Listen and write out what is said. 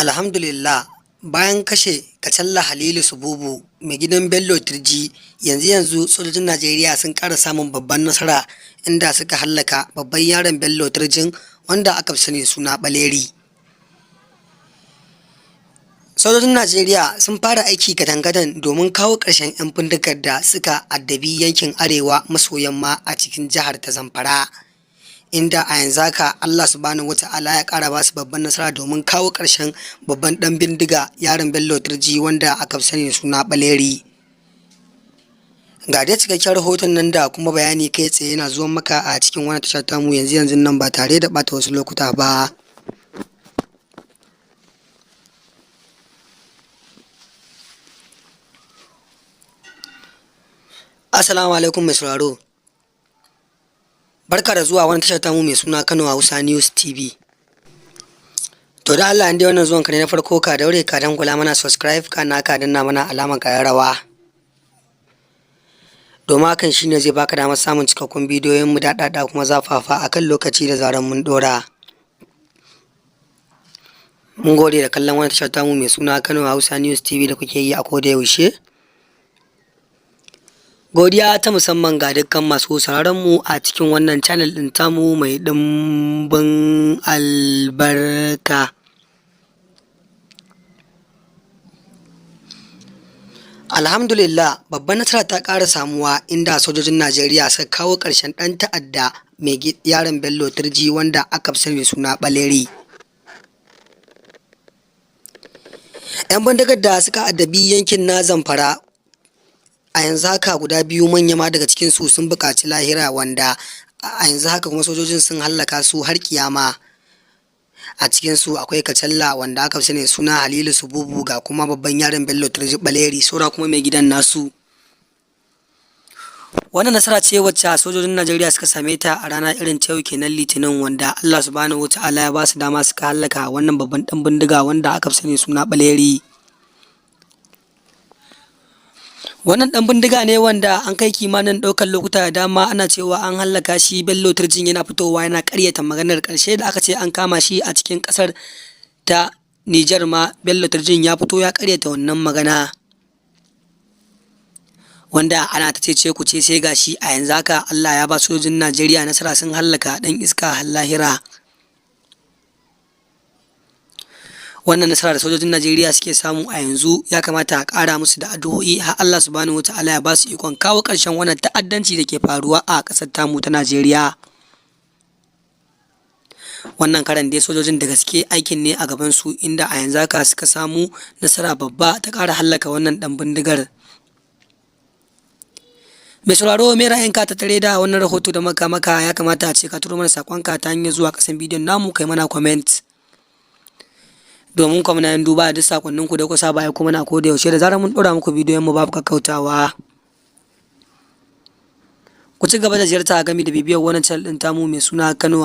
Alhamdulillah, bayan kashe Kacalla Halilu Sububu, mai gidan Bello Turji, yanzu-yanzu sojojin Najeriya sun ƙara samun babban nasara inda suka hallaka babban yaron Bello Turjin wanda aka fi sani suna Ɓaleri. Sojojin Najeriya sun fara aiki gadan-gadan domin kawo ƙarshen 'yan bindigar da suka addabi yankin arewa maso yamma a cikin jihar ta Zamfara. Inda a yanzu haka Allah Subhanahu wa ta'ala ya ƙara ba su babban nasara domin kawo ƙarshen babban ɗan bindiga yaron Bello Turji wanda aka fi sani da suna Ɓaleri. Ga dai cikakken rahoton nan da kuma bayani kai tsaye yana zuwan maka a cikin wannan tashar tamu yanzu yanzun nan ba tare da ɓata wasu lokuta ba. Assalamu alaikum mai sauraro. Barka da zuwa wani tashar tamu mai suna Kano Hausa News TV. To da Allah in dai wannan zuwan ka ne na farko, ka daure ka dangwala mana subscribe, kana ka danna mana alamar ƙararrawa. Domin hakan shine zai baka damar samun cikakkun bidiyoyin mu daɗaɗa kuma zafafa akan lokaci da zarar mun ɗora. Mun gode da kallon wani tashar tamu mai suna Kano Hausa News TV da kuke yi a koda yaushe. Godiya ta musamman ga dukkan masu sauraron mu a cikin wannan channel ɗin tamu mai ɗimbin albarka. Alhamdulillah, babban nasara ta ƙara samuwa inda sojojin Najeriya suka kawo ƙarshen ɗan ta'adda mai yaron Bello Turji wanda aka fi sani da suna Ɓaleri. 'Yan bindigar da suka addabi yankin na Zamfara a yanzu haka guda biyu manya ma daga cikinsu sun buƙaci lahira, wanda a yanzu haka kuma sojojin sun hallaka su har kiyama. A cikinsu akwai Kacalla wanda aka fi sani suna Halilu Sububu, ga kuma babban yaron Bello Turji Ɓaleri, saura kuma mai gidan nasu. Wannan nasara ce wacce sojojin Najeriya suka same ta a rana irin ta yau kenan Litinin, wanda Allah Subhanahu wa ta'ala ya ba su dama suka hallaka wannan babban ɗan bindiga wanda aka fi sani suna Ɓaleri. Wannan ɗan bindiga ne wanda an kai kimanin ɗaukar lokuta da dama ana cewa an hallaka shi. Bello Turjin yana fitowa yana ƙaryata maganar. Ƙarshe da aka ce an kama shi a cikin ƙasar ta Nijar ma, Bello Turjin ya fito ya ƙaryata wannan magana. Wanda ana ta cece ku ce, sai gashi a yanzu haka Allah ya ba sojojin Najeriya nasara, sun hallaka ɗan iska har lahira. Wannan nasara da sojojin Najeriya suke samu a yanzu ya kamata a ƙara musu da addu'o'i har Allah Subhanahu wa ta'ala ya ba su ikon kawo ƙarshen wannan ta'addanci da ke faruwa a ƙasar tamu ta Najeriya. Wannan karan dai sojojin da gaske aikin ne a gabansu, inda a yanzu haka suka samu nasara babba ta ƙara hallaka wannan ɗan bindigar. Mai sauraro, me ra'ayinka tattare da wannan rahoto da muka maka? Ya kamata a ce ka turo mana saƙonka ta hanyar zuwa ƙasan bidiyon namu kai mana comment. Domin kuma muna yin duba da duk sakonninku da kuka saba aiko mana ko da yaushe da zarar mun ɗora muku bidiyon mu babu kakkautawa. Ku ci gaba da ziyarta gami da bibiyar wannan channel ɗin tamu mai suna Kano